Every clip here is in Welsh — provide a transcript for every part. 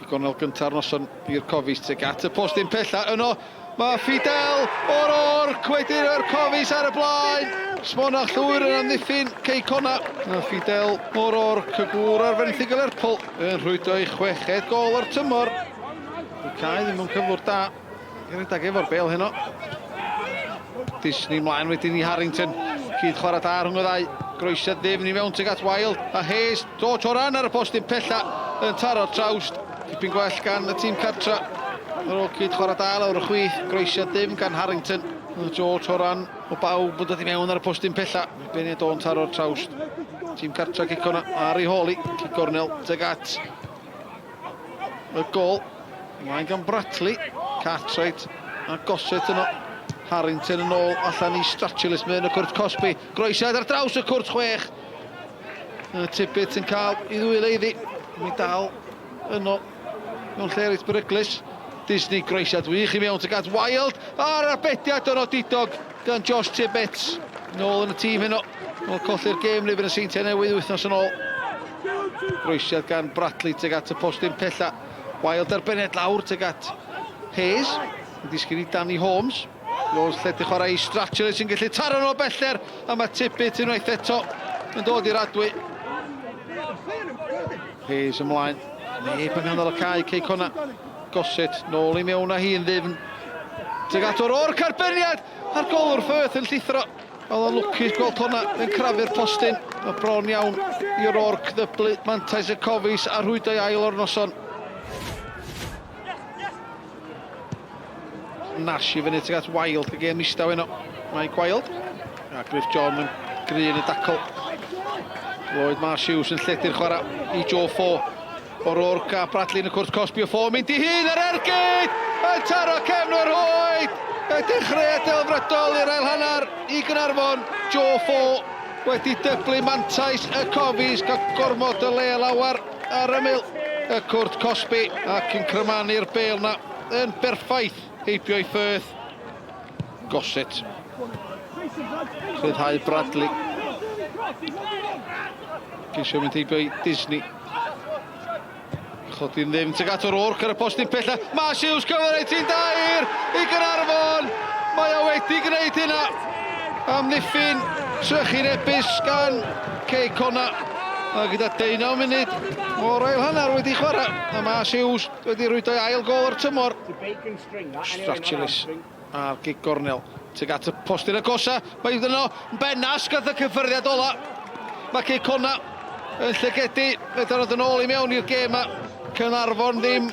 I gornel gynta'r noson i'r Cofis tuag at y postyn pella yno. Mae Fidel o'r orc wedi rhoi'r Cofis ar y blaen. Smonach llwyr yn amddiffyn Cei Conna. Mae Fidel o'r orc y gŵr ar fenthyg y Lerpwl yn rhwydo ei chweched gol o'r tymor. Dyw Cae ddim mewn cyflwr da i redeg efo'r bêl heno. Disney mlaen wedyn i Harrington. Cyd chwarae da rhwng y ddau. Groesiad ddyfn i mewn tuag at Wild a Hayes. George Horan ar y postyn pella yn taro'r trawst. Dipyn gwell gan y tîm cartra. Ar ôl cyd chwarae da lawr y chwith. Groesiad ddyfn gan Harrington. George Horan o bawb yn dod i mewn ar y postyn pella. Benny Don taro'r trawst. Tîm cartra cic o'na ar ei hôl i. Cic gornel tuag at y gol. Ymlaen gan Bradley. Cartwright a Gossett yno. Harrington yn ôl allan i Stratulis mewn y cwrt cosbi. Groesiad ar draws y cwrt chwech. Y Tibbet yn cael i ddwylo iddi. Mae dal yno mewn lle reit beryglus. Disney groesiad wych i mewn tuag at Wild. A'r arbediad yno didog gan Josh Tibbet. Nôl yn y tîm heno. Nôl colli'r gêm neu y Seintiau Newydd wythnos yn ôl. Groesiad gan Bradley tuag at y postyn pella. Wild ar benned lawr tuag at Hayes. Yn disgyn i Danny Holmes. Jones lledu chwarae i Stratchley sy'n gallu taro nhw o bellter. A mae Tibbet unwaith eto yn dod i'r adwy. Hayes ymlaen. Neb yng nghanol y cae, Cei Conna. Gossett nôl i mewn â hi yn ddyfn. Tuag at o'r o'r carbyniad! A'r golwr Firth yn llithro. Oedd o'n lwcus gweld hwnna yn crafu'r postyn. Mae bron iawn i O'Rourke ddyblu mantais y Cofis a rhwydo'i ail o'r noson. Nash i fyny tuag at Wild, y gêm ddistaw heno. Mike Wild. A Griff John yn gry yn y dacl. Lloyd Marsh Hughes yn lledu'r chwarae i Joe Fo. O'Rourke a Bradley yn y cwrt cosbi o Fo mynd i hun ar ergyd! Yn taro cefn o'r rhwyd! Y dechreuad delfrydol i'r ail hanner i Gaernarfon. Joe Fo wedi dyblu mantais y Cofis, cael gormod o le lawer ar ymyl y cwrt cosbi ac yn crymanu'r bêl 'na yn berffaith heibio i Firth. Gossett. Rhyddhau Bradley. Ceisio mynd heibio i Disney. Chodi'n ddim tuag at O'Rourke ar y postyn pella. Mas Hughes cyfer ei ti'n dair i Gaernarfon. Mae o wedi gwneud hynna. Amddiffyn trychinebus gan Cei Conna. A gyda 19 munud o'r ail hanner wedi chwarae. A Mas Hughes wedi rwydo'i ail gol o'r tymor. Stratulis a'r gig gornel tuag at y postyn agosa. Mae yno Ben Nash gath y cyffyrddiad ola. Mae Cei Conna yn llygedu. Fe dod yn ôl i mewn i'r gêm a Caernarfon ddim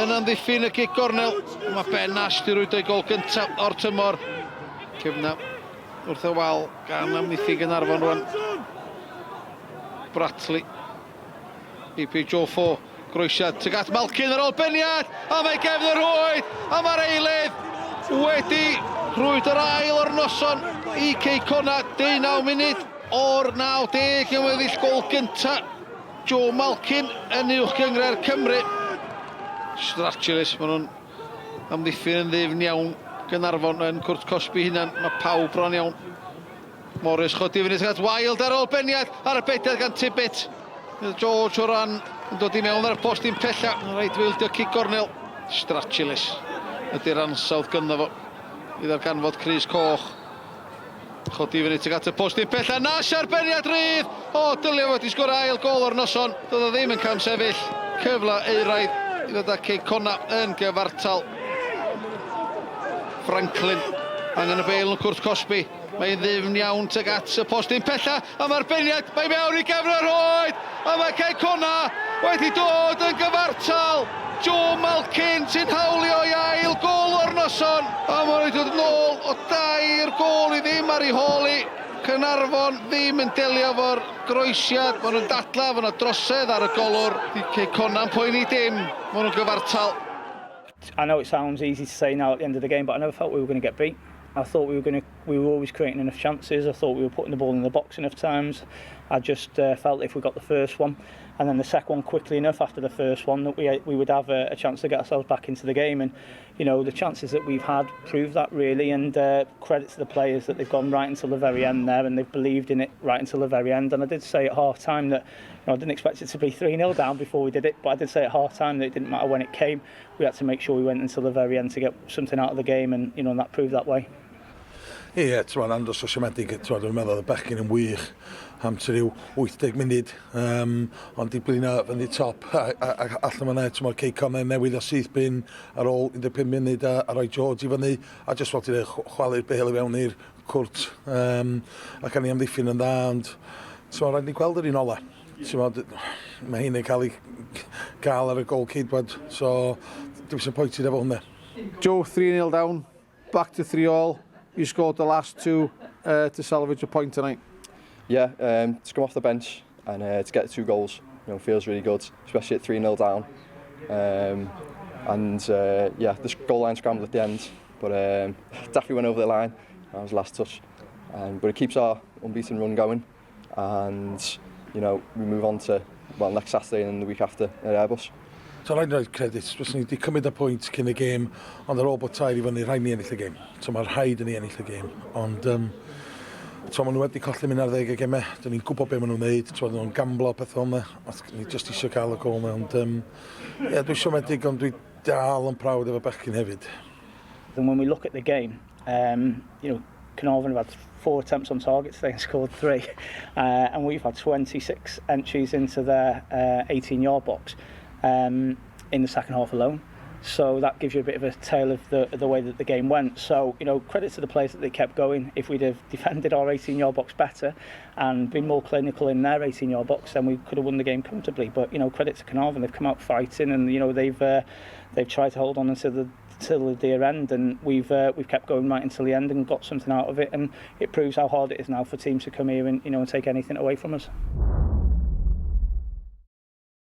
yn amddiffyn y gig gornel. Mae Ben Nash di rwydo ei gol gyntaf o'r tymor. Cefna wrth y wal gan amddiffyn Gaernarfon rwan. Bratley. EP Joe Fo. Groesiad tuag at Malkin ar ôl beniad, a mae gefn y rhwyd, a mae'r eilydd wedi rhwyd yr ail o'r noson i Cei Connah, 19 munud o'r 90 yn weddill gol gynta Joe Malkin yn Uwch Gynghrair Cymru. Stratulis, maen nhw'n amddiffyn yn ddyfn iawn Gaernarfon yn cwrt cosbi hunan, mae pawb bron iawn. Morris chodi fyny tuag at Wild ar ôl beniad ar y bedair gan Tibbet. George Horan yn dod i mewn ar y postyn pella. Rhaid wildio cic gornel. Stratulis ydy'r ansawdd gynno fo i ddarganfod crys coch. Chodi fyny tuag at y postyn pella. Nash ar beniad rydd! O, dylio fod i sgor ail gol o'r noson. Doedd o ddim yn camsefyll. Cyfle euraidd i ddod â Cei Connah yn gyfartal. Franklin angen y bêl yn y cwrt cosbi. Mae'n ddyfn iawn tuag at y postyn pella, a mae'r beniad, mae mewn i gefn y rhwyd, a mae Cei Connah wedi dod yn gyfartal. Joe Malkin sy'n hawlio ei ail gôl o'r noson, a maen nhw wedi dod nôl o dair gôl i ddim ar ei hôl hi. Caernarfon ddim yn delio efo'r groesiad, maen nhw'n dadlau fod yna drosedd ar y golwr. Di Cei Connah'n poeni dim, maen nhw'n gyfartal. I know it sounds easy to say now at the end of the game, but I never felt we were going to get beat. I thought we were going to, we were always creating enough chances. I thought we were putting the ball in the box enough times. I just felt if we got the first one, and then the second one quickly enough after the first one that we would have a chance to get ourselves back into the game. And you know, the chances that we've had prove that really, and credit to the players that they've gone right until the very end there, and they've believed in it right until the very end. And I did say at half time that, you know, I didn't expect it to be 3-0 down before we did it, but I did say at half time that it didn't matter when it came, we had to make sure we went until the very end to get something out of the game, and you know, and that proved that way. Ie, yeah, ti'n andros o siomedig, ti'n dwi'n meddwl y bechgyn yn wych am ryw 80 munud, ond di blino fyny top, a allan yna, ti'n Cei Connah newydd o syth bin ar ôl 15 munud a rhoi George i fyny, a just fel ti'n dweud, chwalu'r bêl i fewn i'r cwrt, ac ni amddiffyn yn dda, ond ti'n rhaid ni gweld yr un ola. Ti'n mae hyn yn cael ei gael ar y gol ceidwad, so dwi'n sy'n poeti efo hwnna. Joe, 3-0 down, back to 3-all. You scored the last two to salvage a point tonight. Yeah, to come off the bench and to get 2 goals, you know, feels really good, especially at 3-0 down. Yeah, the goal line scramble at the end, but definitely went over the line. That was the last touch. But it keeps our unbeaten run going, and you know, we move on to, well, next Saturday and the week after at Airbus. So rhaid ni roi credit, fyswn ni wedi cymryd y pwynt cyn y gêm, ond ar ôl bod 3 i fyny, rhaid ni ennill y gêm. So mae rhaid i ni ennill y gêm. Ond so, maen nhw wedi colli mynd ar ddeg y gemau, dyn ni'n gwybod beth maen nhw'n neud, so, maen nhw'n gamblo peth fel yna, ni just eisiau cael y gol yna, ond yeah, dwi'n siomedig, ond dwi dal yn proud efo bechgyn hefyd. And when we look at the game, you know, Caernarfon have had 4 attempts on target today and scored 3, and we've had 26 entries into their 18-yard box in the second half alone. So that gives you a bit of a tale of the way that the game went. So, you know, credit to the players that they kept going. If we'd have defended our 18-yard box better and been more clinical in their 18-yard box, then we could have won the game comfortably. But, you know, credit to Caernarfon, they've come out fighting, and, you know, they've tried to hold on until the dear end, and we've kept going right until the end and got something out of it. And it proves how hard it is now for teams to come here and, you know, and take anything away from us.